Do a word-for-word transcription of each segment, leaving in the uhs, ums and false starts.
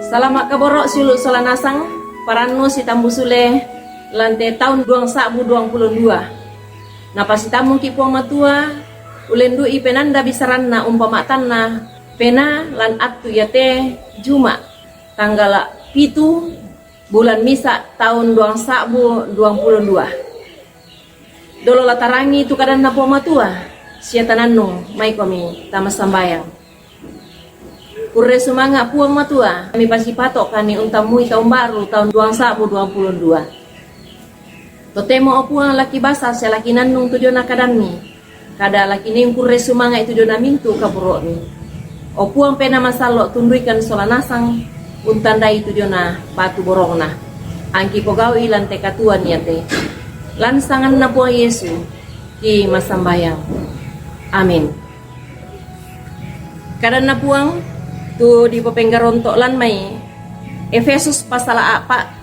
Salama' kaboro' siulu' sola nasang, parannu sitambu sule lan te taun duang sa'bu duang pulo dua. Napasitammungki' Puang Matua, ullendu'i penanda bisaranna umpama'tanna penaa lan attu iate Juma', tanggala' pitu bulan misa' taun duang sa'bu duang pulo dua. Dolo la tarangi tu kadanNa Puang Matua, sia tanannung maikomi tama sambayang. Kurre sumanga' Puang Matua, mipasipato'kami untammui taun baru taun duang sa'bu duang pulo dua. Totemo, o Puang, la kibasa sia la kinannung tu diona kadammi, kada la kinaing kurre sumanga'i tu diona mintu' kaboro'mi. O Puang Penaa Masallo', tunduikan sola nasang untandai tu diona batu borongna. Angki pogau'i lan te katuoan iate. Lan sanganNa Puang Yesu ki massambayang. Amin. Kadanna Puang tu dipopenggaronto' lan mai Efesus pasala' a'pa'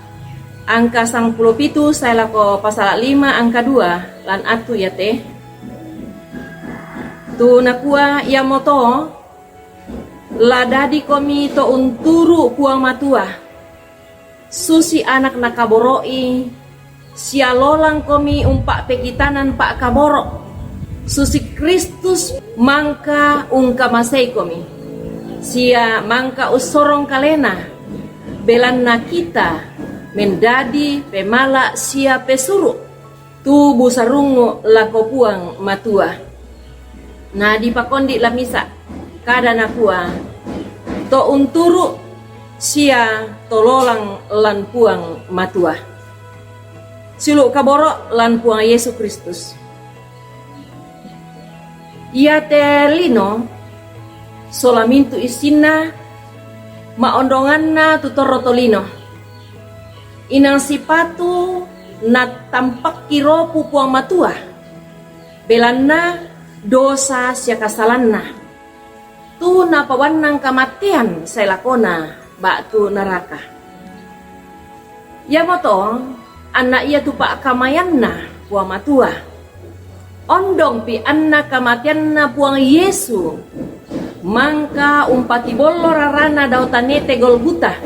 angka sangpulo pitu sae lako pasala' lima angka dua lan attu iate. Tu nakua, iamoto la dadikomi to unturu' Puang Matua, susi anak nakaboro'i, sia lolangkomi umpa'pekitanan pa'kaboro', susi Kristus mangka ungkamaseikomi, sia mangka ussorong kalena, belanna kita mendadi pemala' sia pesuru', tu busarungngu' lako Puang Matua. Na dipakondi' la misa', kada nakua, to unturu' sia to lolang lan Puang Matua. Siulu' kaboro' lan Puang Yesu Kristus. Iate lino sola mintu' issinna ma'ondonganna tu torro tolino. Inang sipatu nattampakki ropu Puang Matua, belanna dosa sia kasalanna, tu napabannang kamatean sae lakona ba'tu naraka. Iamoto anna iatu pa'kamayanna Puang Matua. Ondongpi anna kamateanNa Puang Yesu, mangka umpatibollo rarana dao tanete Golgota,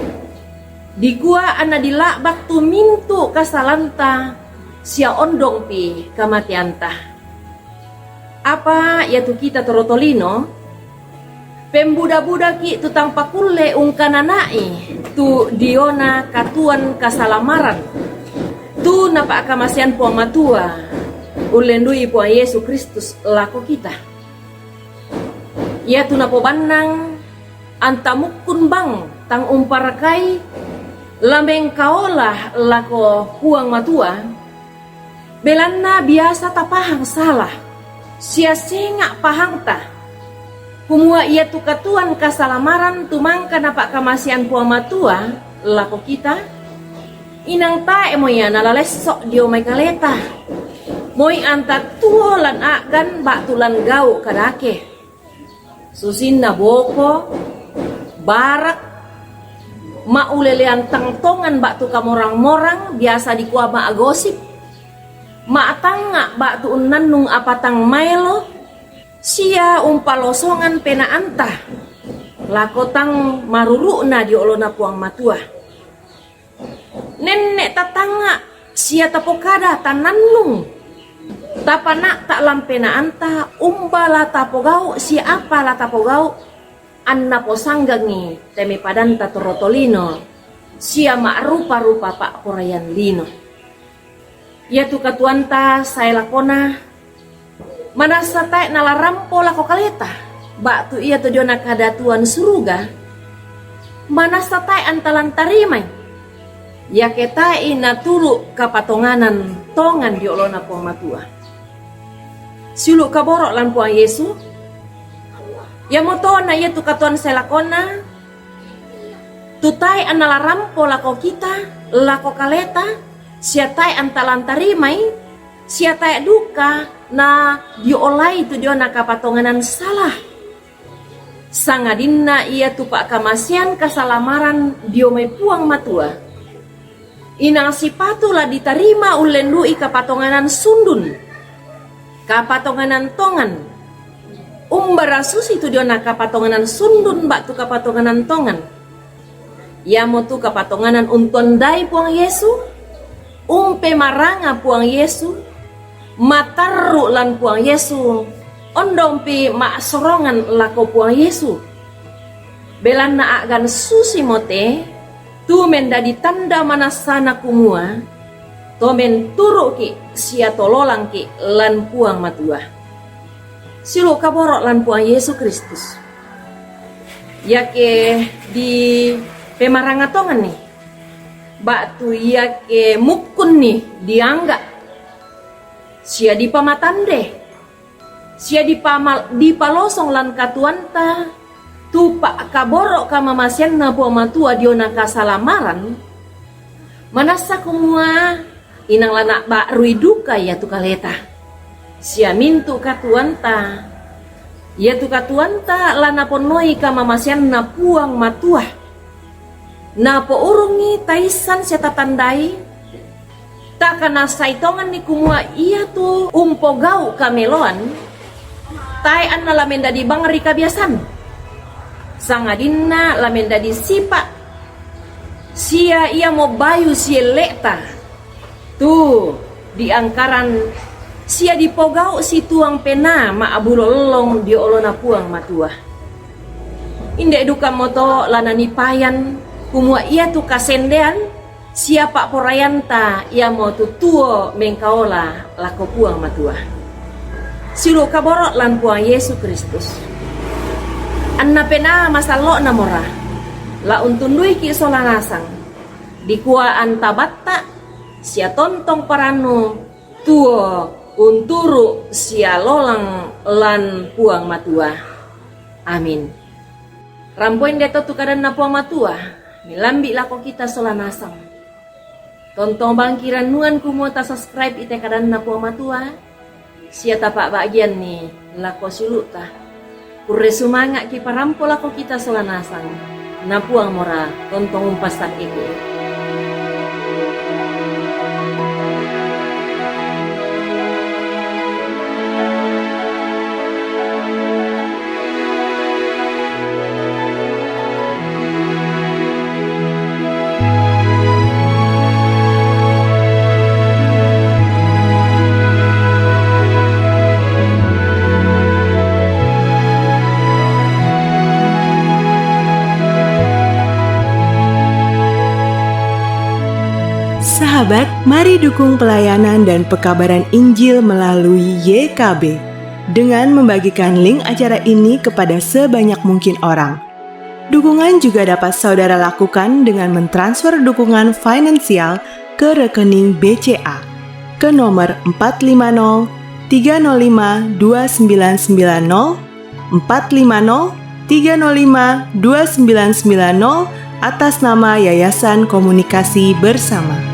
dikua anna dila'bak tu mintu' kasalanta sia ondongpi kamateanta. Apa iatu kita torro tolino, pembuda-budaki' tu tang pakulle ungkanana'i tu diona katuoan kasalamaran, tu napa'kamasean Puang Matua, ullendu'i Puang Yesu Kristus lako kita. Iatu napobannang anta mukkun bang tang umparakai la mengkaola lako Puang Matua, belanna biasa tapahang sala, sia senga' pahangta, kumua iatu katuoan kasalamaran tu mangka napa'kamasean Puang Matua lako kita, inang tae' moi anala lesso' dio mai kaleta, moi anta tuo lan a'gan ba'tu lan gau' kadake. Susinna boko, barak, ma'ulelean tang tongan ba'tu kamorang-morang, biasa dikua ma'gosip, ma'tangnga' ba'tu unnannung apa tang maelo, sia umpalosongan penaanta lako tang maruru'na dio olona Puang Matua. Nenne' tatangnga' sia tapokada tanannung, tapana'ta' lan penaanta umba la tapogau' sia apa la tapogau', anna posanggangi te mai padanta torro tolino sia ma'rupa-rupa pa'poraian lino. Iatu katuoanta sae lakona, manassa tae' nala rampo lako kaleta, ba'tu iato diona kadatuan suruga, manassa tae' anta lan tarimai, iake tae'i naturu' kapatonganan tongan dio olona Puang Matua. Siulu' kaboro' lan Puang Yesu, iamoto na iatu katuoan sae lakona, tu tae' anna la rampo lako kita, lako kaleta, sia tae' anta lan tarimai, sia tae' duka na diolai tu diona kapatonganan sala. Sangadinna iatu pa'kamasean kasalamaran dio mai Puang Matua, inang sipatu la ditarima ullendu'i kapatonganan sundun, kapatonganan tongan. Umbara susitu diona kapatonganan sundun ba'tu kapatonganan tongan? Iamo tu kapatonganan untuandai Puang Yesu, umpemaranga Puang Yesu, matarru lan Puang Yesu, ondompi ma'sorongan lako Puang Yesu. Belanna a'gan susimo te, tu mendadi tanda manassana kumua, to menturu'ki sia to lolangki lan Puang Matua. Siulu' kaboro' lan Puang Yesu Kristus. Iake dipemaranga tonganni, ba'tu iake mukkunni diangga', sia dipamatande, sia dipama-, dipalosong lan katuoanta, tu pa'kaboro' kamamaseanNa Puang Matua diona kasalamaran, manassa kumua inang la na'ba'rui duka iatu kaleta. Sia mintu' katuoanta, iatu katuoanta la naponnoi kamamaseanNa Puang Matua. Napourungngi taissan sia tatandai, takanassai tonganni kumua iatu umpogau' kameloan, tae' anna la mendadi bang ri kabiasan, sangadinna la mendadi sipa', sia iamo bayu sielle'ta, tu diangkaran sia dipogau' situang penaa ma'bulollong dio olona Puang Matua. Inde' dukammoto la nanipayan, kumua iatu kasendean sia pa'poraianta iamotu tuo mengkaola lako Puang Matua. Siulu' kaboro' lan Puang Yesu Kristus. Anna penaa masallo'na mora, la untunduiki' sola nasang, dikua antabatta' sia tontong parannu tuo unturu' sia lolang lan Puang Matua. Amin. Rampoi inde to tu kadanNa Puang Matua, melambi' lako kita sola nasang. Tontong bangki rannuan kumua tasubscribe i te kadanNa Puang Matua, sia tapa'ba'gianni lako siulu'ta. Kurre sumanga'ki' parampo lako kita sola nasang, na Puang mora tontong umpassakkeku. Sahabat, mari dukung pelayanan dan pekabaran Injil melalui Y K B dengan membagikan link acara ini kepada sebanyak mungkin orang. Dukungan juga dapat saudara lakukan dengan mentransfer dukungan finansial ke rekening B C A ke nomor empat lima nol tiga nol lima dua sembilan sembilan nol, empat lima nol tiga nol lima dua sembilan sembilan nol, atas nama Yayasan Komunikasi Bersama.